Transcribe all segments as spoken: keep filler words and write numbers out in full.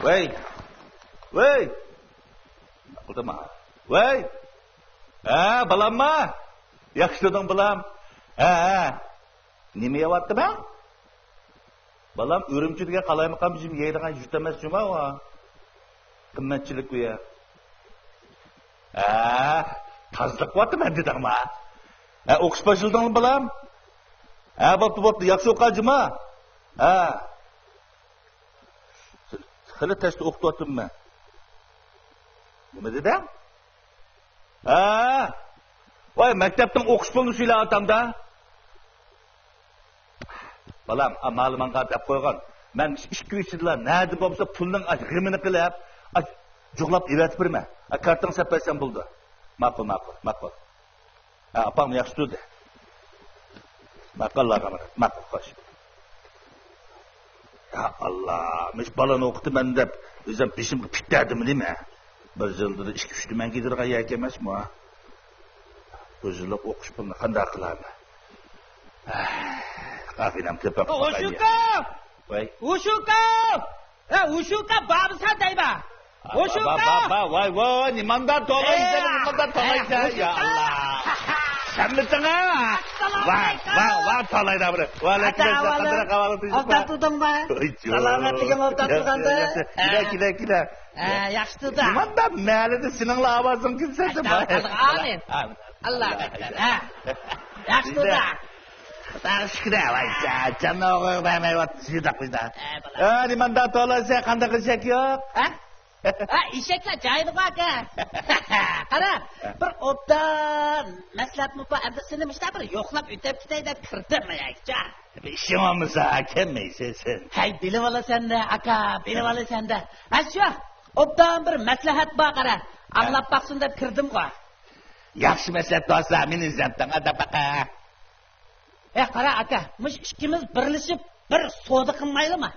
ۋەي! ۋەي! قىلدىما. ۋەي! ھە، بالامما؟ ياخشى تۇردۇڭ، بالام. ھە، ھە. نېمە يەۋاتتىمەن؟ بالام، ئۈرۈمچىدىكى قالايمىقان بېشىم يەيدىغان يۇرت ئەمەس جۇما ئۇ. قىممەتچىلىك ئۆيى. ھە، تازىلىق قىلىۋاتىمەن دېدىڭما؟ ھە، ئوقۇش باشلىدىڭمۇ، بالام؟ ھە، بوپتۇ، بوپتۇ، ياخشى ئوقۇ جۇما. ھە. خېلى تەستە ئوقۇتۇۋاتىمەن. نېمە دېدىڭ؟ ھە. ۋاي، مەكتەپنىڭ ئوقۇش پۇلىنى سۈيلەۋاتامدا. بالام، ئا، مالىمانغا دەپ قويغان. مەن ئىككى ئۈچ يىللا نەدە بولمىسا پۇلنىڭ ئاش غېمىنى قىلىپ، ئاش جۇغلاپ ئېۋەتىپ بېرىمەن. ئا، كارتىڭ سەپ بەرسەم بولدى. ماقۇل، ماقۇل، ماقۇل. ھە، ئاپاڭمۇ ياخشى تۇردى. ماقۇل، ئاللاغا ئامانەت. ماقۇل، خوش. يا ئاللا، مۇشۇ بالىنى ئوقۇتىمەن دەپ، ئۆزۈم بېشىمغا پۈتتەردىمۇ نېمە؟ بىر يىلدا ئىككى ئۈچ تۈمەن كېتىدىغان يەركەن ئەمەسمۇ؟ بىر يىللىق ئوقۇش پۇلىنى قانداق قىلارمەن؟ ئاغىنەم تېپىپ قاپايلى. ۋوشۇكا! ۋاي. ۋوشۇكا! ھە، ۋوشۇكا بارمىسەن دەيمەن. ۋوشۇكا! ۋاي، ۋاي، نېمانداق تولايسەن، نېمانداق تولايسەن، يا ئاللا. سەنمىتىڭ ھە؟ ۋا، ۋا، ۋا، تولايدا بىر. ۋەئەلەيكۇم ئەسسالام، قانداق ئەھۋالىڭ؟ ئوبدان تۇردۇڭمۇ؟ سالامەتلىكىڭ ئوبدان تۇرغاندا. كېلە، كېلە، كېلە. ھە، ياخشى تۇردى. نېمانداق مەھەللىدە سېنىڭلا ئاۋازىڭ كېلسە. ئاستاغپىرۇللا، ئامىن. ئاللاھۇ ئەكبەر. ھە. ياخشى تۇردى. خۇداغا شۈكۈر، ۋاي، جاننى ئوغرىغا بەرمەيۋاتىسىز، يۇداق بۇيدا. ھە، بالا. ھە، نېمانداق تولايسەن، قانداق ئېشەك يوق؟ ھە؟ ھە، ئېشەكلەر جايىدا باركەن. قارا، بىر ئوبدان مەسلىھەتمۇ بار، ئەمدى سېنى مۇشۇنداق بىر يوقلاپ ئۆتۈپ كېتەي دەپ كىردىم مەن يەكچە. ئىشىڭ بولمىسا كەلمەيسەن سەن. ھەي، بىلىۋالىسەن-دە، ئاكا، بىلىۋالىسەن-دە. ھە، شۇ، ئوبدان بىر مەسلىھەت بار، قارا. ئاڭلاپ باقسۇن دەپ كىردىمغۇ. ياخشى مەسلىھەت بولسا، مېنى ئىزدەپ تاڭا دەپ باقە. ھە، قارا، ئاكا، مۇشۇ ئىككىمىز بىرلىشىپ بىر سودا قىلمايلىما؟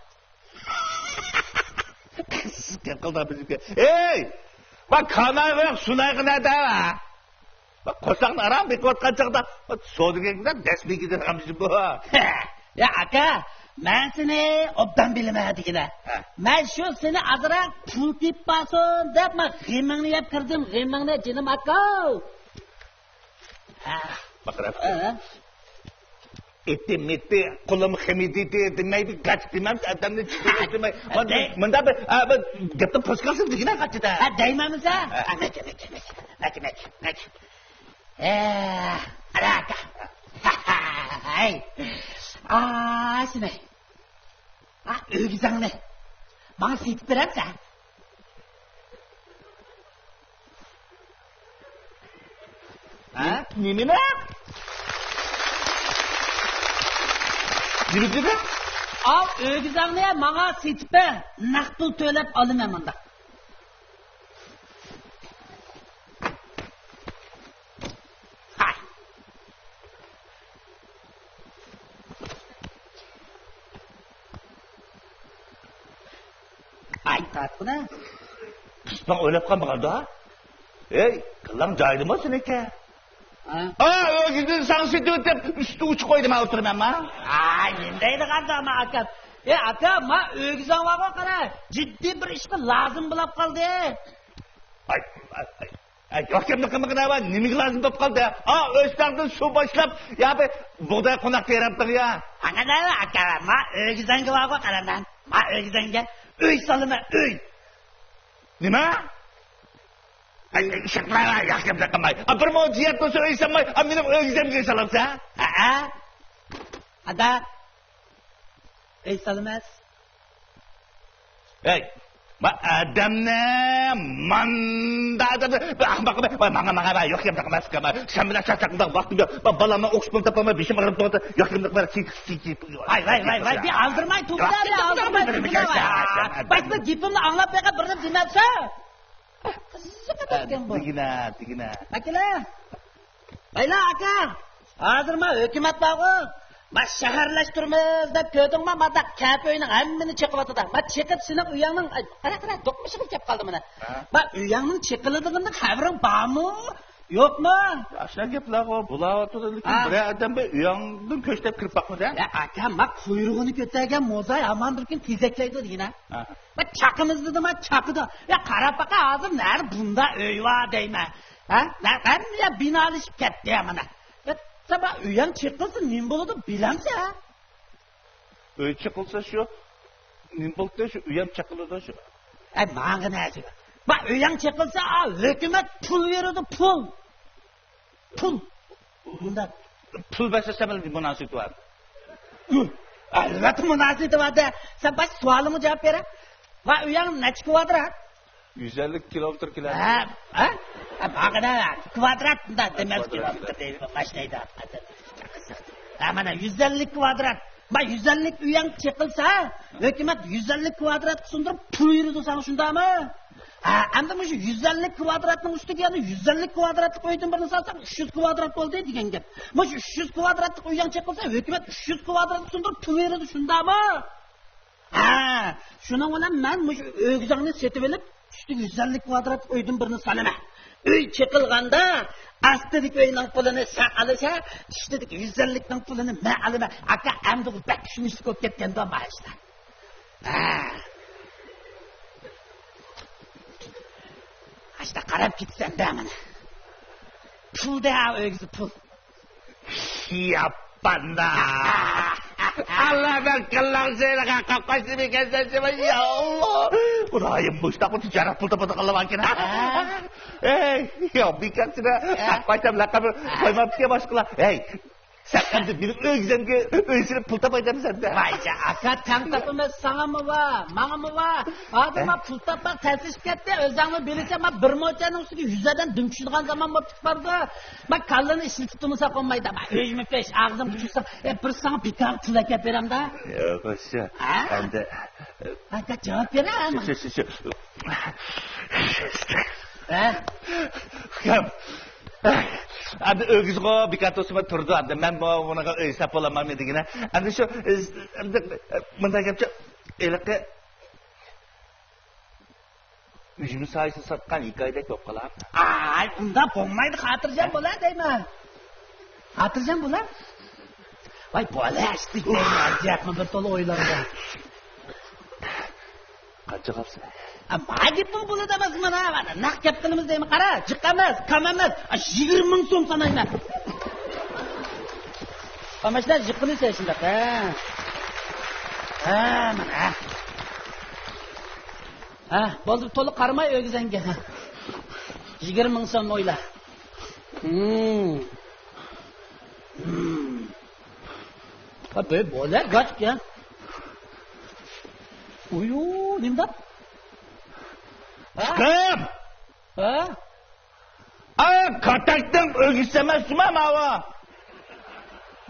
قىز گەپ قىلدى بىزگە. ھەي! بۇ كانايغا يوق، سۇنايغا نەدە؟ بۇ قورساقنى ئاران بېقىۋاتقان چاغدا سودىگەرگە دەس بېگىدىغان بۇ. يا ئاكا، مەن سېنى ئوبدان بىلىمەن دېگىنە. ھە. مەن شۇ سېنى ئازراق پۇل تېپىپ بارسۇن دەپ، مەن غېمىڭنى يەپ كىردىم، غېمىڭنى، جېنىم ئاكا. ھە. بەقىرەپ. ھە. ئېتى مېتى، قولۇم خېمىدىتى دېمەيدۇ، گاچ دېمەمسە، ئادەمنى چۈشىنەي. مۇنداق بىر، بىر گەپنى پوسكاسىن دېگىنە قاچىدا. ھە، دەيمەنمىسە؟ ھە. مەكە، مەكە، مەكە، مەكە، مەكە. ھە، ئاراكا. ھەي. ئاشۇنى. ئا، ئۆگزەڭنى ماڭا سېتىپ بېرەمسەن؟ ھە؟ نېمىنى؟ نېمە دېدىڭ؟ ئاۋۇ ئۆگزەڭنى ماڭا سېتىپ بەر، نەق پۇل تۆلەپ ئالىمەن مۇنداق. ھاي. ئاي، تارتقىنا. قىزنىڭ ئويلاپ قالمىغاندا. ھەي، كاللاڭ جايىدىمۇ سېنىڭكى؟ ھا؟ ھا، ئۆگزىدىن ساڭا سېتىۋېتىپ، ئۈستىدە ئۇچۇپ قويدۇم، ھە، ئولتۇرىمەنما؟ ئاي، نېمە دەيدىغاندۇ، ئاما ئاكام؟ ئەي، ئاكا، ما ئۆگزەڭ بارغۇ، قارا، جىددىي بىر ئىشقا لازىم بولاپ قالدى. ئاي، ئاي، ئاي. ئەي، ياخشى گەپنى قىلمىغىن ھاۋا، نېمىگە لازىم بولۇپ قالدى؟ ئا، ئۆستەڭدىن سۇ باشلاپ، يا بىر بۇغداي قوناق بېرەمتىڭ يا؟ ئانا دەۋە ئاكا، ما ئۆگزەڭگە بارغۇ قارا مەن. ما ئۆگزەڭگە ئۆي سالىمەن، ئۆي. نېمە؟ ئەي، ئىشقىلار، ياخشى گەپنى قىلماي. ئا، بىر مو جىيەت بولسا ئۆي سالماي، ئا، مېنىڭ ئۆگزەمگە ئۆي سالامسەن؟ ھەئە. ئادا. ئەي سالىمەس. ھەي، ما ئادەمنى ماندا ئادەمنى، بىر ئەخمەق، ماڭا، ماڭا، ياخشى گەپنى قىلماس، سەن بىلەن چاقچاق قىلىدىغان ۋاقتىم يوق. بالامنى ئوقۇش پۇلىنى تاپالماي بېشىم ئاغرىپ تۇرۇۋاتىدۇ. ياخشى گەپنى قىلماس. ۋاي، ۋاي، ۋاي، ۋاي، بىر ئالدىرماي تۇرغىلى، بىر ئالدىرماي تۇرغىلى. بەك بىر گېپىمنى ئاڭلاپ بېقىپ بىرنى دېمەمسەن. قىزىق ئادەمكەن بۇ. دېگىنە، دېگىنە. ئاكىلە. بايلا ئاكا، ھازىر ما ھۆكۈمەت بارغۇ، ما شەھەرلەشتۈرىمىز دەپ كۆردۈڭما، ما داق كەپە ئۆينىڭ ھەممىنى چېقىۋاتىدۇ. ما چېقىپ سېنىڭ ئۆيۈڭنىڭ، ئاي، قارا، قارا، دوقمۇشىغا كەپ قالدى مانا. ھە؟ ما ئۆيۈڭنىڭ چېقىلىدىغىنىدىن خەۋىرىڭ بارمۇ؟ يوقمۇ؟ ئاشۇنداق گەپلەرغۇ بولاۋاتىدۇ، لېكىن ھە. بىرەر ئادەم بىر ئۆيۈڭدىن كۆچ دەپ كىرىپ باقمىدى؟ يا ئاكا، ما قۇيرۇقىنى كۆتەرگەن موزاي ھامان بىر كۈن تېزەكلەيدۇ دېگىنە. ھە. ما چاقىمىز دېدىما چاقىدۇ. يا قاراپ باقا، ھازىر نەدە بۇنداق ئۆي بار دەيمەن. ھە؟ نە-، ھەممە يەر بىنالىشىپ كەتتى يا مانا. يا سەن ما ئۆيۈڭ چېقىلسا نېمە بولىدۇ بىلەمسەن؟ ئۆي چېقىلسا شۇ، نېمە بولدى شۇ، ئۆيەم چېقىلىدۇ شۇ. ئەي، ماڭا نەرسە. ما ئۆيەڭ چېقىلسا، ئا، ھۆكۈمەت پۇل بېرىدۇ، پۇل. پۇل. بۇنداق. پۇل بەرسە سەن بىلەن مۇناسىۋىتى بار. ئەلۋەتتە مۇناسىۋىتى بار دە. سەن باش سوئالىمغا جاۋاب بېرە. ما ئۆيەڭ نەچچە كۋادرات؟ يۈز ئەللىك كىلومېتىر كېلەر. ھە، ھە؟ ھە، ماغىنا كۋادرات مۇنداق دېمەس، كىلومېتىر دەيدۇ، باشلايدۇ. ھە، مانا يۈز ئەللىك كۋادرات. ما يۈز ئەللىك ئۆيۈڭ چېقىلسا، ھۆكۈمەت يۈز ئەللىك كۋادراتقا سۇندۇرۇپ پۇل بېرىدۇ ساڭا، شۇنداقمۇ؟ ھە، ئەمدى مۇشۇ يۈز ئەللىك كۋادراتنىڭ ئۈستىگە يەنە يۈز ئەللىك كۋادراتلىق ئۆيدىن بىرنى سالساڭ، ئۈچ يۈز كۋادرات بولدى دېگەن گەپ. مۇشۇ ئۈچ يۈز كۋادراتلىق ئۆيۈڭ چېقىلسا، ھۆكۈمەت ئۈچ يۈز كۋادراتقا سۇندۇرۇپ پۇل بېرىدۇ، شۇنداقمۇ؟ ھە، شۇنىڭ بىلەن مەن مۇشۇ ئۆگزەڭنى سېتىۋېلىپ، ئۈستىگە يۈز ئەللىك كۋادرات ئۆيدىن بىرنى سالىمەن. ئۆي چېقىلغاندا ئاستىدىكى ئۆينىڭ پۇلىنى سەن ئالىسەن، ئۈستىدىكى يۈز ئەللىكنىڭ پۇلىنى مەن ئالىمەن. ئاكا، ئەمدى بۇ بەك چۈشىنىشلىك بولۇپ كەتكەندۇ ما ئىشلار. ھە. ئاشتا قاراپ كېتىسەن دە مانا. پۇل دە، ئۆگزە پۇل. ياپپاندا. ئاللا، مەن قىللاڭ سېرىغا قاقاش نېمە ئىكەنسەن، يا ئاللا. خۇدايىم، مۇشتاق بۇ تىجارەت پۇل تاپىدىغانلار باركەن. ھە؟ ئەي، يا، بىكارچىدا ھە؟ قاقاش دەپ لەقەم ھە؟ قويماپتىكەن باشقىلار. ئەي، سەن ئەمدى مېنىڭ ئۆگزەمگە ئۆي سېلىپ پۇل تاپاي دەمسەن دە. ۋاي، ئاكا، تەڭ تاپىمىز، ساڭىمۇ بار، ماڭىمۇ بار. ھازىر ھە؟ ما پۇل تاپماق تەسلىشىپ كەتتى، ئۆزەڭمۇ بىلىسەن، ما بىر موچەنىڭ ئۈستىگە يۈز ئادەم دۈم چۈشىدىغان زامان بولۇپ چىقىپ بارىدۇ. ما كاللىنى ئىشلىتىپ تۇرمىساق بولمايدۇ. ما ئۆيمۇ پەش، ئاغزىمغا چۈشسە، ئە، بىر ساڭا بىكار پۇل ئەكەپ بېرەمدە. ياق، ئاشۇ. ھە؟ ئەمدى. ھە، جاۋاب بېرەم. شۇ، شۇ، شۇ، شۇ. ھە؟ ئۇكام. ئەمدى ئۆگزىغۇ بىكار تۇرسىمۇ تۇرىدۇ. ئەمدى مەن بۇ، بۇنىڭغا ئۆي ساپ بولالمايمەن دېگىنە. ئەمدى شۇ، ئەمدى مۇنداق گەپچۇ، ھېلىقى ئۈجمە سايىسىنى ساتقان ھېكايىدەك بولۇپ قالار. ئاي، ئۇنداق بولمايدۇ، خاتىرجەم بولا دەيمەن. خاتىرجەم بولا. ۋاي، بولا ئىشتىك دەيمەن، ئەجەبمۇ بىر تولا ئويلانغان. قانچە قالسا؟ ئا، ما گېپىڭ بولىدۇ ئەمەس مانا، مانا، نەق گەپ قىلىمىز دەيمەن، قارا، جىق ئەمەس، كام ئەمەس، ئا، يىگىرمە مىڭ سوم سانايمەن. ئا، ماشىنا جىق قىلىسەن شۇنداق، ھە. ھە، مانا. ھە، بولدى، تولا قارىماي ئۆگزەڭگە. يىگىرمە مىڭ سوم ئويلا. ھىم. ھىم. ھە، بۆ-، بولە، گاچكە. ئۇيۇ، نېمە دەپ؟ ھە؟ چىقىپ! ھە؟ ئا، كاتەكنىڭ ئۆگزىسى ئەمەسمۇ ماۋۇ؟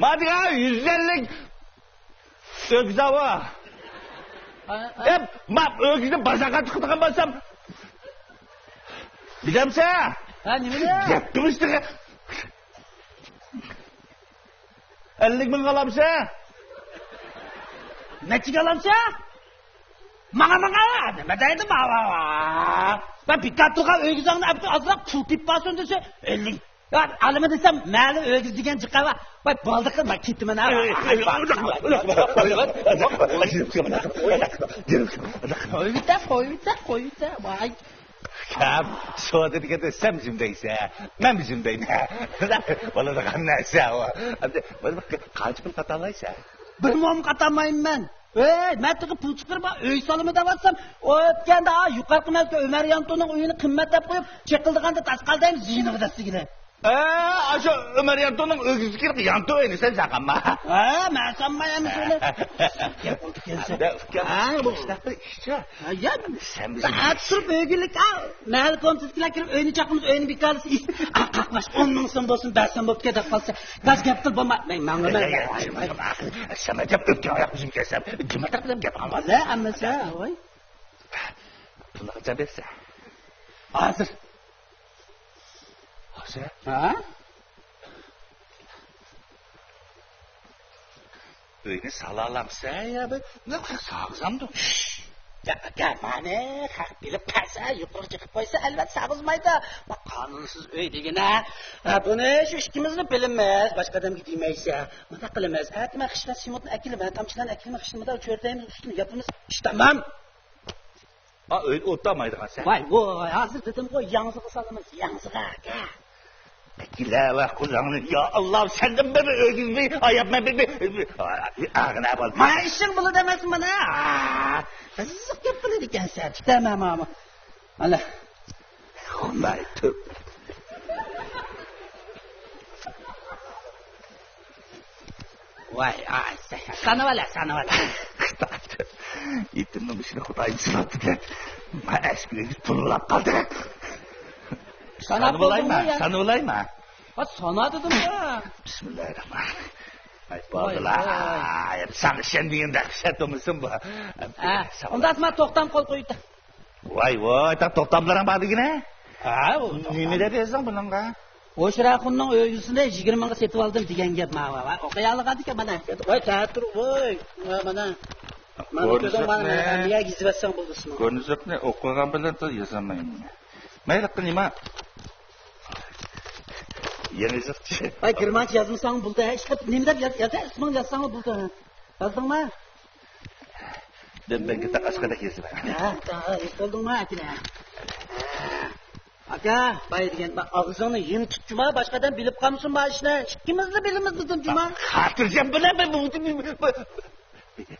ما دېگەن يۈز ئەللىك ئۆگزە ئاۋۇ. ھە، ھە. ئەپ، ما ئۆگزىنى بازارغا تىقىدىغان بولسام، بىلەمسەن؟ ھە، نېمىنى؟ گەپ قىلىشتىغان. ئەللىك مىڭ ئالامسەن؟ نەچچىگە ئالامسەن؟ ماڭا، ماڭا! نېمە دەيدۇ، ماۋا؟ مەن بىكار تۇرغان ئۆگزەڭنى ئەپ، ئازراق پۇل تېپىپ بارسۇن دېسە، ئەللىك. يا، ئالىمەن دېسەم، مەلۇ ئۆگزە دېگەن جىقا بار. ۋاي، بولدى قىز، مەن كېتىمەن، ھە. ئەي، ئەي، ئەي، قويۇۋېتە، قويۇۋېتە، قويۇۋېتە. ۋاي. كەم، سودا دېگەندە سەن جىمدەيسەن، مەن جىمدەيمەن. بولىدىغان نەرسە ئۇ. ئەمدى، بىر، بىر قانچە پۇل قاتالايسەن؟ بىر موم قاتالمايمەن مەن. ھەي، مەن تېخى پۇل چىقىرىپ، ئۆي سالىمەن دەۋاتسام، ئۆتكەندە، ھا، يۇقىرىقى مەزكۇر ئۆمەر يانتونىڭ ئۆيىنى قىممەت دەپ قويۇپ، چېقىلدىغاندا تاسقالدايمىز زىيىنىغا دەسسىگىلى. ئە، ئاشۇ ئۆمەر يانتونىڭ ئۆگزىدىكى يانتۇ ئۆينى سەن سالغانما؟ ھە، مەن سالماي ئەمىسە ئۇنى. گەپ بولدى ئىكەنسەن. ئەمدى ئۇكام، ھە، بۇ ئىشلار بىر ئىشچە. ھە، يا. سەن بىزنى ئە، تۇرۇپ ئۆگىلىك، ئا، مەھەللە كومىتېتىدىكىلەر كىرىپ ئۆينى چاقىمىز، ئۆينى بىكارلىسا، ئا، قاقلاش، ئون مىڭ سوم بولسۇن، بەرسەم بوپتىكەن دەپ قالسا، گاز گەپ قىل بولما. مەن ماڭىمەن. يا، يا، يا، يا، سەن ئەجەب ئۆپكەڭ ئاياق يۈزۈم كەلسەم، جىمىتاق بىلەن گەپ قىلغان. ۋاللە ئەمىسە، ۋاي. پۇلنى قاچان بېرىسەن؟ ھازىر. ھازىر؟ ھە؟ ئۆينى سالالامسەن يا بىر؟ نېمە سالغۇزامدۇ؟ يا ئاكا، مانى خەق بىلىپ قالسا، يۇقىرىغا چىقىپ قويسا، ئەلۋەتتە ساغىزمايدۇ. ما قانۇنسىز ئۆي دېگىنە. ھە، بۇنى شۇ ئىككىمىزلا بىلىمىز، باشقا ئادەمگە دېمەيسە. مۇنداق قىلىمىز. ئەتە مەن خىش بىلەن سېمونتنى ئەكېلىمەن، تامچىلارنى ئەكېلىمەن، خىشنى مۇنداق چۆرىدەيمىز، ئۈستىنى ياپىمىز. ئىش تامام. ئا، ئۆيدە ئولتۇرمايدىغان سەن. ۋاي، ۋاي، ھازىر دېدىمغۇ، ياڭزىغا سالىمىز، ياڭزىغا، ئاكا. كېلە ۋە قۇلىڭنى، يا ئاللا، سەندىن بىر ئۆزۈمنى ئاياپمەن، بىر، بىر، بىر، ئاغىنە بول. مانا ئىشىڭ بولىدۇ ئەمەسمۇ مانا؟ قىزىق گەپ قىلىدىكەنسەن، تۇتامان ماما. مانا. خۇداي تۆب. ۋاي، ئاي، سانىۋالە، سانىۋالە. خۇداي تۆب. يېتىمنىڭ ئىشىنى خۇداي سىلاپتىكەن. ما ئەسكىگە پۇل بولاپ قالدى. ساناپ سانىۋالايما؟ بولدۇڭمۇ يا؟ سانىۋالايما؟ ۋاي، سانا دېدىم يا. بىسمىللاھىررەھمانىررەھىم. ئاي، ۋاي، بولدىلا. ۋاي. ساڭا ئىشەنمىگەندەك ئىشەنتىمىسۇن بۇ. ھە، ئۇنداقسا توختام قول قويۇپ. ۋاي، ۋاي، تا توختاملىرىڭ بار دېگىنە؟ ھە، ئۇ نېمە دەپ يازدىڭ بۇنىڭغا؟ ھوشراخۇننىڭ ئۆگزىسىنى يىگىرمە مىڭغا سېتىۋالدىم دېگەن گەپ ماۋۇ. ۋاي، ئوقۇيالىغان ئىكەن مانا. ۋاي، تەتۈر، ۋاي، مانا. مانا كۆزۈڭ مانا، كۆرۈنۈشۈكنى، مانا، مەيەگە يېزىۋەتسەڭ بولدى ئىسمىڭنى. كۆرۈنۈشۈكنى ئوقۇغان بىلەن يازالمايمەن. مەيلى قىلىما. يېڭى يېزىقچى. ۋاي، گېرمانچە يازمىساڭ بولدى. ھە، ئىشلەپ نېمە دەپ ياز، ياز، ئىسمىڭنى يازساڭلا بولدى. يازدىڭمۇ؟ دەمبەگكە تاقاشقىدەك يېزىمەن. ھە، تا-، ھېس قىلدىڭمۇ ئاكىنى؟ ئاكا، باي دېگەن، با-، ئاغزىڭنى يېنىك تۇت جۇما، باشقا ئادەم بىلىپ قالمىسۇن بۇ ئىشنى. ئىككىمىزلا بىلىمىز دېدىم جۇما. خاتىرجەم بولە، بە-، بە-، بە-، بە-،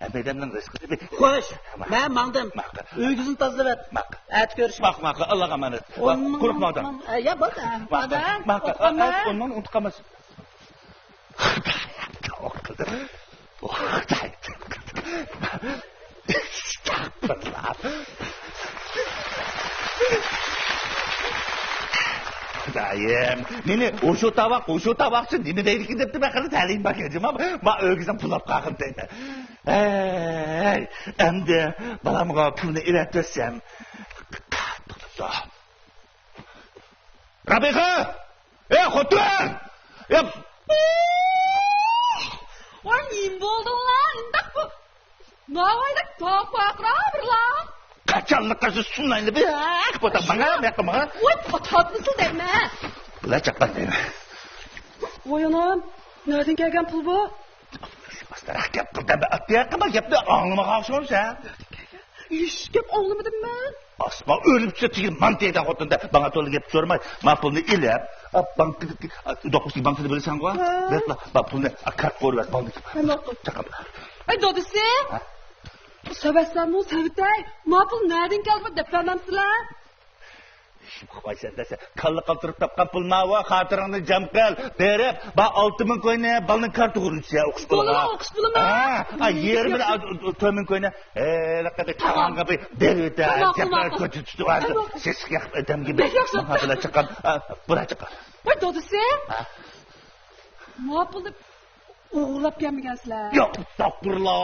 ھەممە ئادەمنىڭ رىزقىسى بىر. خوش، مەن ماڭدىم. ماقۇل. ئۆگزىنى تازىلاپ. ماقۇل. ئەتە كۆرۈشىمىز. ماقۇل، ماقۇل، ئاللاغا ئامانەت. ئون مىڭ، قۇرۇق ماڭدىم. ئە، يا، بولدى. ماقۇل، ماقۇل. ئون مىڭنى ئۇنتۇپ قالماسۇن. خۇدايىم، توۋا قىلدىم. خۇدايىم، توۋا قىلدىم. ئەستەغپۇرۇللا. خۇدايىم، مېنى ئوشۇ تاۋاق، ئوشۇ تاۋاقچى نېمە دەيدىكىن دەپتىمەن، خېلى تەلىيىم بار جۇما، ما ئۆگزەم پۇلاپ قالغىن دەيمەن. ھەي، ئەمدى بالامغا پۇلنى ئېلىۋەتسەم. رابىيە! ئەي، خوتۇن! ئەي! ۋاي، نېمە بولدۇڭلار؟ ئۇنداق بۇ ناۋايلىق تاپاقراقلا. قاچانلىق قىزى سۇنايلى بىر ھەق بوتا ماڭا، ماڭا، ماڭا. ۋاي، پاتاتمىسىل دەيمەن. بۇلار چاققان دەيمەن. ۋاي ئانام، نەدىن كەلگەن پۇل بۇ؟ ئاستىراق گەپ قىل دەپ، ئاتتى ھەققىمە گەپنى ئاڭلىمىغان ئوخشىمامسەن؟ ھېچ گەپ ئاڭلىمىدىم مەن. ئاسما ئۆلۈپ چۈشتى، مانتا يەيدىغان خوتۇن دە، ماڭا تولا گەپ سورىماي، ما پۇلنى ئېلىپ، ئا، بانكىدىكى، ئا، دوقمۇشتىكى بانكىنى بىلىسەنغۇ؟ ھە. بەرلا، ما پۇلنى، ئا، كارتقا ئۇرۇۋەت، بالنى. ھە، ماقۇل. چاقام. ئەي، دادىسى! ھە؟ سەۋەتسەنمۇ سەۋىتەي، ما پۇل نەدىن كەلدى دەپ بەرمەمسىلەر؟ ئىشىم قىلمايسەن دەسە، كاللا قالتۇرۇپ تاپقان پۇل ماۋۇ، خاتىرىڭنى جەم قىل، بېرىپ، با، ئالتە مىڭ كوينى بالىنىڭ كارتىغا ئۇرۇۋېتىشە، ئوقۇش پۇلىغا. بولىمۇ، ئوقۇش پۇلىمۇ؟ ھە، ھە، يېرىمىنى، ئا، تۆت مىڭ كوينى، ھېلىقىدەك تامام. تاغانغا بىر بېرىۋېتە، تامام، جەپلەر تامام. كۆچە تۇتۇۋالسا، سېسىق يېقىپ ئۆتەمگە بىر. بەك ياخشى. ماڭا بىلەن چىققان، ئا، بۇرا چىققان. ۋاي، دادىسى! ھە؟ ما پۇلنى ئوغرىلاپ كەلمىگەنسىلەر. ياق، ئەستەغپۇرۇللا.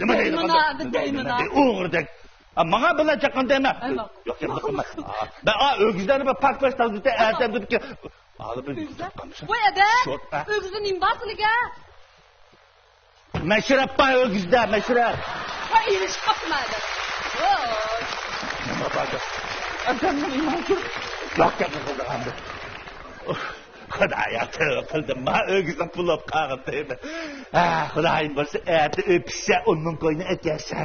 نېمە دەيدىغان دەيمىنا، دەيمىنا. ئوغرىدەك. ئا، ماڭا بىلەن چاققان دەيمەن. ئەمما. ياق، ياق، ياق، ياق. مەن، ئا، ئۆگزىلەرنى بىر پاك-پاش تازىلىتە، ئەتەم دېدىكى. ئالىپ بىر ئۆگزە. قوي ئەدە. شورت، ئا. ئۆگزىدە نېمە بار سىلىگە؟ مەشرەپ بار ئۆگزىدە، مەشرەپ. ۋاي، ئېرىشىپ قاپتىمەن ئەدە. ۋاي. نېمە بار؟ ئەتەمنىڭ ئىمانى. ياق، ياق، ياق، ياق. ئۇھ، خۇدايا، تۆۋە قىلدىم، ما ئۆگزىڭ پۇل بولۇپ قالغىن دەيمەن. ئا، خۇدايىم بولسا، ئەتە ئۆي پىشسا، ئون مىڭ كوينى ئەكەلسە.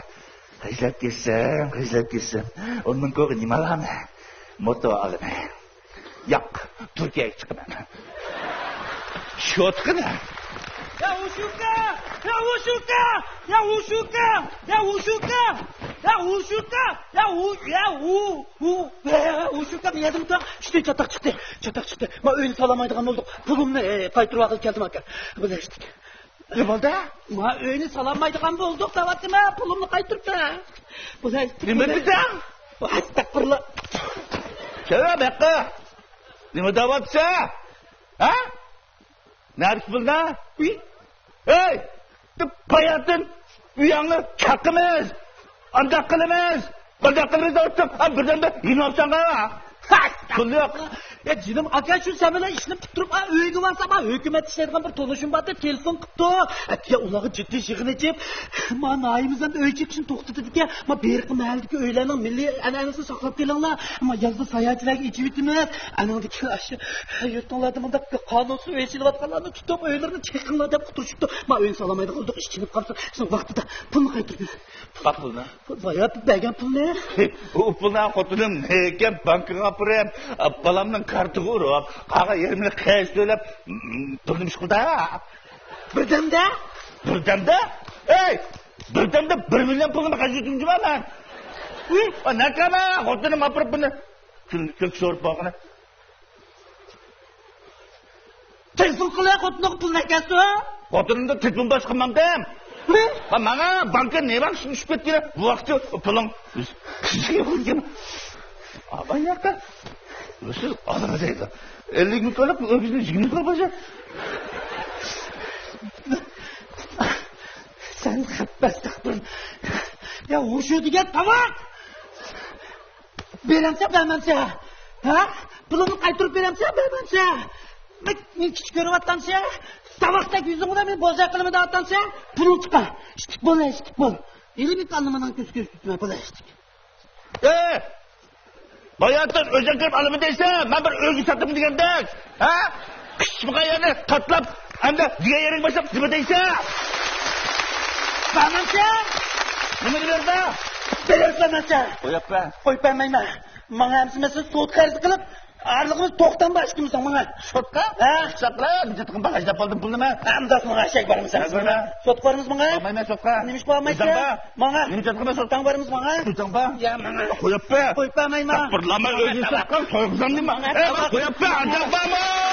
خەجلەپ كەتسەم، خەجلەپ كەتسەم، ئون مىڭ كويغا نېمە ئالامەن؟ موتور ئالىمەن. ياق، تۈركىيەگە چىقىمەن. شوتقىنە. يا ۋۇشۇكا! يا ۋۇشۇكا! يا ۋۇشۇكا! يا ۋۇشۇكا! يا ۋۇشۇكا! يا ۋۇ-، يا ۋۇ-، ۋۇ-، يا ۋۇشۇكا، مەن يەردىن تۇرۇپ، چۈشتى، چاتاق چىقتى، چاتاق چىقتى. ما ئۆينى سالامايدىغان بولدۇق. پۇلۇمنى، ئە، قايتۇرۇۋالغىلى كەلدىم، ئاكا. بىلەشتىك. نېمە بولدى؟ ما ئۆينى سالالمايدىغان بولدۇق دەۋاتىمەن، پۇلۇمنى قايتۇرۇپ بەر. بولدى. نېمە دېدىڭ؟ ئەستەغپۇرۇللا. سەۋەب ھەققى. نېمە دەۋاتسەن؟ ھە؟ نەدىكى پۇلنى؟ ئۇي. ھەي! باياتىن ئۆيۈڭنى چاقىمىز. ئانداق قىلىمىز. بۇنداق قىلىمىز دەۋاتسام، ھە، بىردەمدە يېنىۋاپسەن ھە. پۇل يوق. يا جېنىم ئاكا، شۇ سەن بىلەن ئىشنى پۈتتۈرۈپ، ئا، ئۆيگە بارسام، ما ھۆكۈمەتتە ئىشلەيدىغان بىر تونۇشۇم بار دەپ تېلېفون قىپتۇ. ئەتىگەن ئۇلارغا جىددىي يىغىن ئېچىپ، ما ناھىيىمىزدە ئۆي چېقىشنى توختىتىدىكەن، ما بېرىقى مەھەللىدىكى ئۆيلەرنىڭ مىللىي ئەنئەنىسىنى ساقلاپ قېلىڭلار، ما يازدا ساياھەتچىلەرگە ئېچىۋېتىمىز، ئانىڭدىكى ئاشۇ يۇرتۇڭلاردا مۇنداق قانۇنسىز ئۆي سېلىۋاتقانلارنى تۇتۇپ، ئۆيلىرىنى چېقىڭلار دەپ ئۇقتۇرۇشۇپتۇ. ما ئۆينى ساقلىمايدىغان بولدۇق، ئىشكىنىپ قالسا، شۇنىڭ ۋاقتىدا پۇلنى قايتۇرىمىز. باق پۇلنى. بايا بەرگەن پۇلنى. ئۇ پۇلنى خوتۇنۇم نېكەم بانكىغا ئاپىرىپ، بالامنىڭ كارتىغا ئۇرۇپ، قالغان يېرىمىنى قەرز تۆلەپ، م، پۇلنى ئىش قىلدى. بىردەمدە؟ بىردەمدە؟ ئەي! بىردەمدە بىر مىليون پۇلنى قاچۇرتۇم جۇما مەن. ھە؟ نەكەمە خوتۇنۇم ئاپىرىپ بۇنى. كۆك سورۇپ باققىنى. تېلېفون قىلە، خوتۇنۇڭغا پۇل ئەكەلسۇن. خوتۇنۇمدا تېلېفون باش قىلمامدىم. ھە؟ ھە، ماڭا بانكا نېمە ئىشقا چۈشۈپ كەتتى، بۇ ۋاقىتتا پۇلۇڭ. ئاۋاي ياقا. سىز ئالىمى دەيدۇ. ئەللىك مىڭ كوللۇق، ئۆزىنى يىگىرمە كول بولسا. سەن خەپپەستەخپىر. يا، ھوشۇ دېگەن تاۋاق! بېرەمسە، بەرمەمسە؟ ھە؟ پۇلۇمنى قايتۇرۇپ بېرەمسە، بەرمەمسە؟ مەن، مەن كىچىك كۆرۈۋاتامسە؟ تاۋاقتەك يۈزۈڭ بىلەن مېنى بوزەك قىلىمەن دەۋاتامسە؟ پۇلۇڭ چىقار. ئىشتىك بول، ئىشتىك بول. ھېلى مېنى تاللىمىنىڭ كۆز كۆز تۇتما، بول، ئىشتىك. ئەي! باياتىن ئۆزۈڭ كىرىپ ئالىمەن دەيسەن، مەن بىر ئۆيگە ساتىمەن دېگەندەك. ھە؟ قىچىشمىغان يەرنى تاتلاپ، ئەمدى دېگەن يېرىڭگە باشلاپ نېمە دەيسەن؟ بەرمەمسە؟ نېمىنى بەرمە؟ بېرەمسە، بەرمەمسە؟ قويۇپ بەر. قويۇپ بەرمەيمەن. ماڭا ھەممىسى مەسىلە سوت قەرزى قىلىپ، ئارىلىقىمىز توختام بار ئىككىمىزنىڭ ماڭا. سوتقا؟ ھە؟ ساقلا، نېمە دەپ قالدىم پۇلنى مەن؟ ئەمدى ماڭا ئەشەك بارمىسەن؟ سوتقا بارمىز ماڭا. بارمايمەن سوتقا. نېمە ئىش قىلالمايسەن؟ ماڭا. نېمە دەپ قالدىم؟ سوتقا بارمىز ماڭا. سوتقا. يا ماڭا. قويۇپ بەر. قويۇپ بەرمەيمەن. ساقلا، سويغۇزامنى ماڭا. ئەي، قويۇپ بەر، ئادەم بارمۇ؟